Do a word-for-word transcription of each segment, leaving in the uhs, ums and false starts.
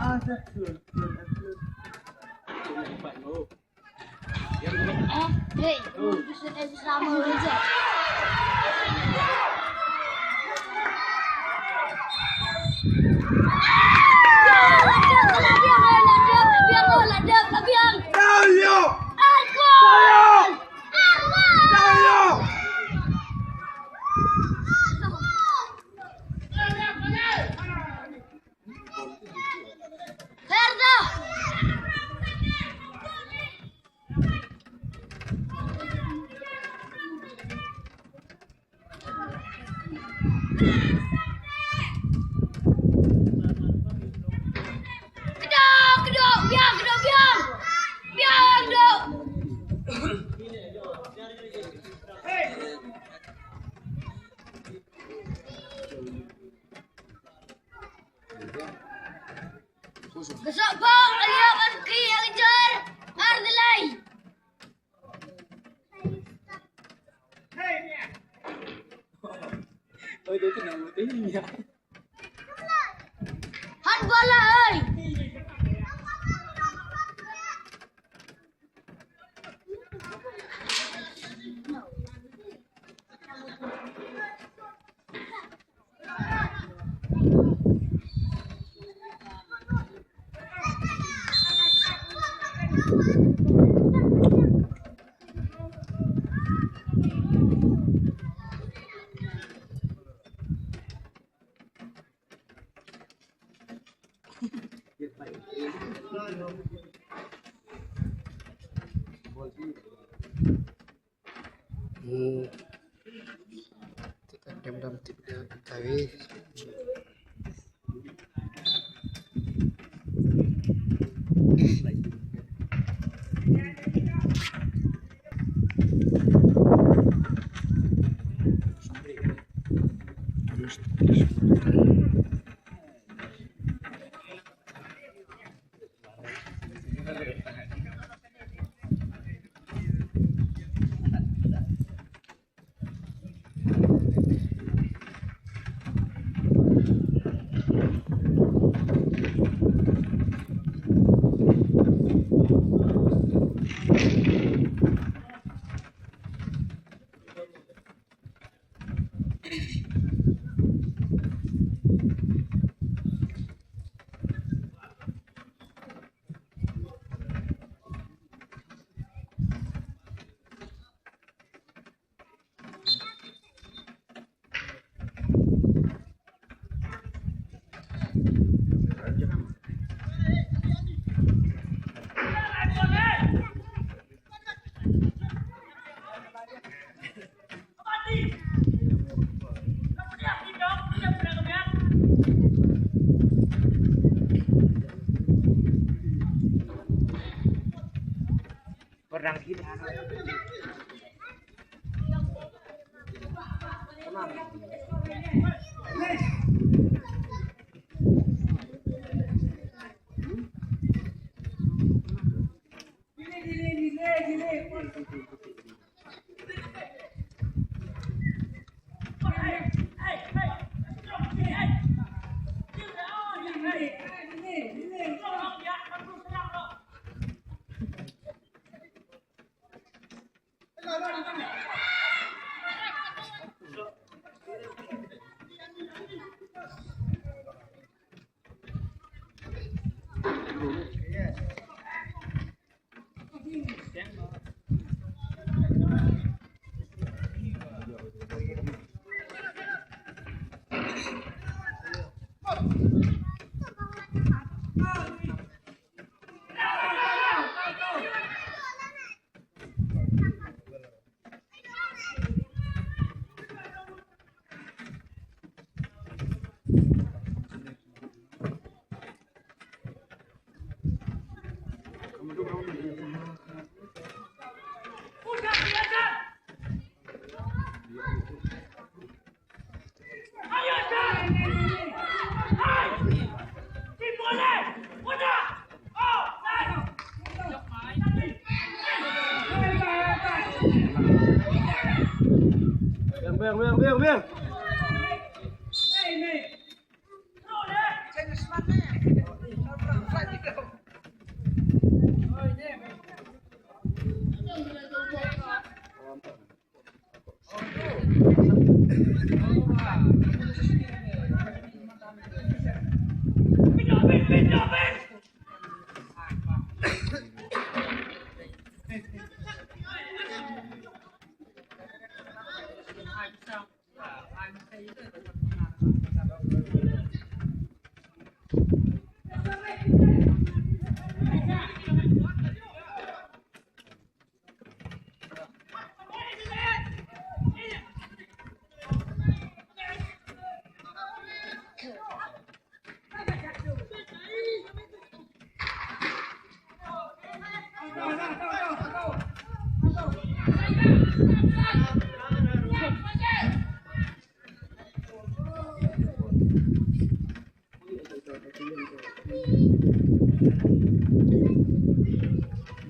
Ah, that's good. Good, that's good. Hey, you should have some more. Ka sohphoh, ka liang, ka ki, ka jor, ar tylli. Oi, dia tu nama tu ni. Handball lah, oi. Hmm. Te ka dam dam tip da ka kawi. Biang, biang, biang, biang, biang.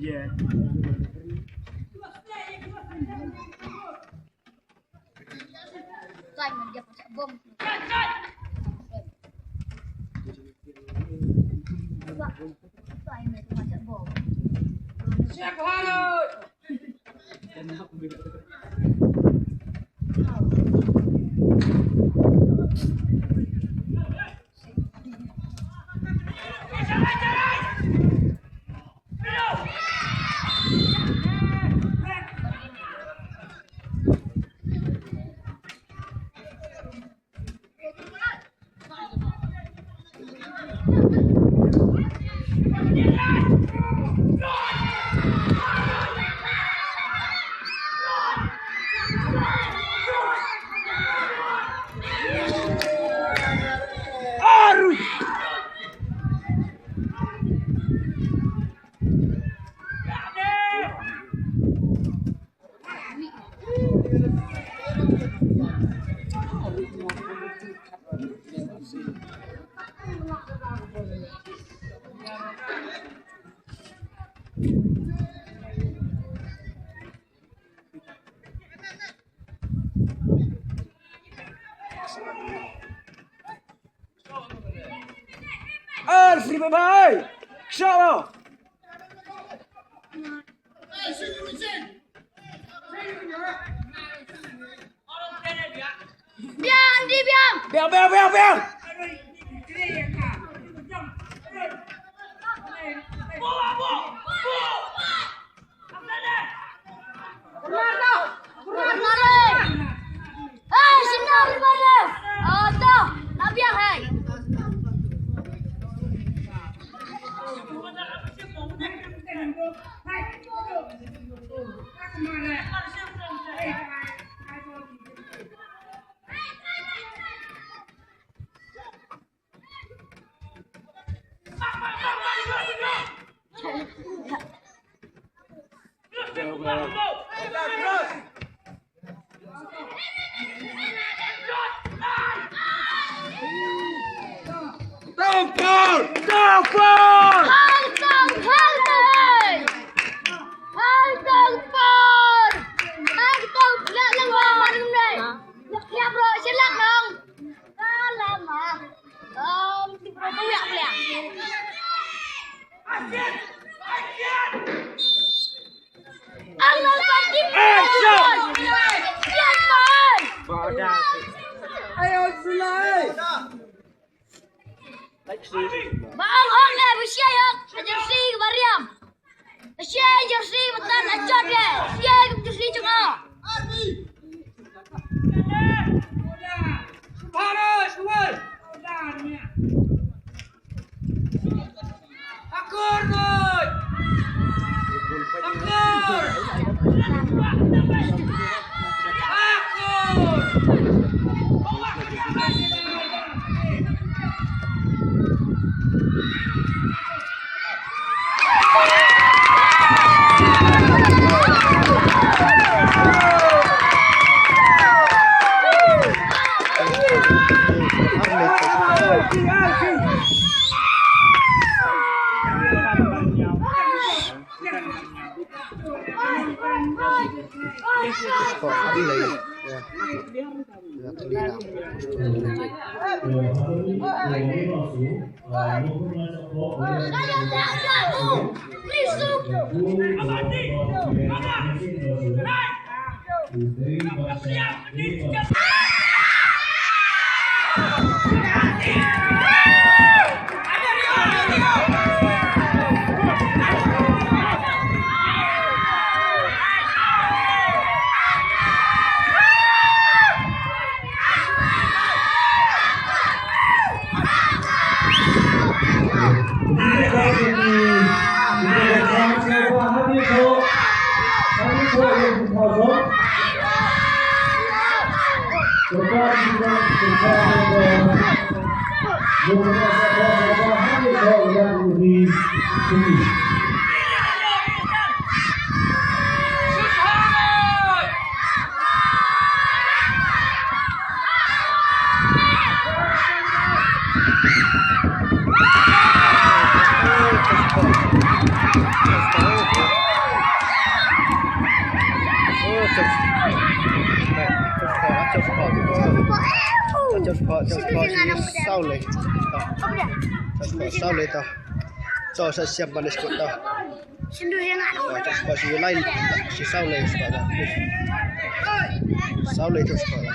Yeah. Tuan, dia pecah bom. Tuan, dia pecah bom. Siap, Harun. Ar sri bye bye. Shot. Biang, di biang. Biang, biang, biang, biang. Tong Paul! Tong Paul! Hai Tong Paul! Hai Tong Paul! Hai Tong Paul! Yak yak bro, sila dong. Salam ah. Om, ti bro tu yak yak. Action! Action! Ang nalpati. Action! Action, man! Ayo, Zulai! Ba ang hok ne, ba shia yok, ka jersey ba riam. Ba shia jersey ba tan, a jot ke. Shia jersey jong nga. Akur, Roy! Akur! Akur! Saw lei ta. Saw lei ta. Saw sa siap ban squat ta. Saw lei squat ta. Saw lei ta squat ta.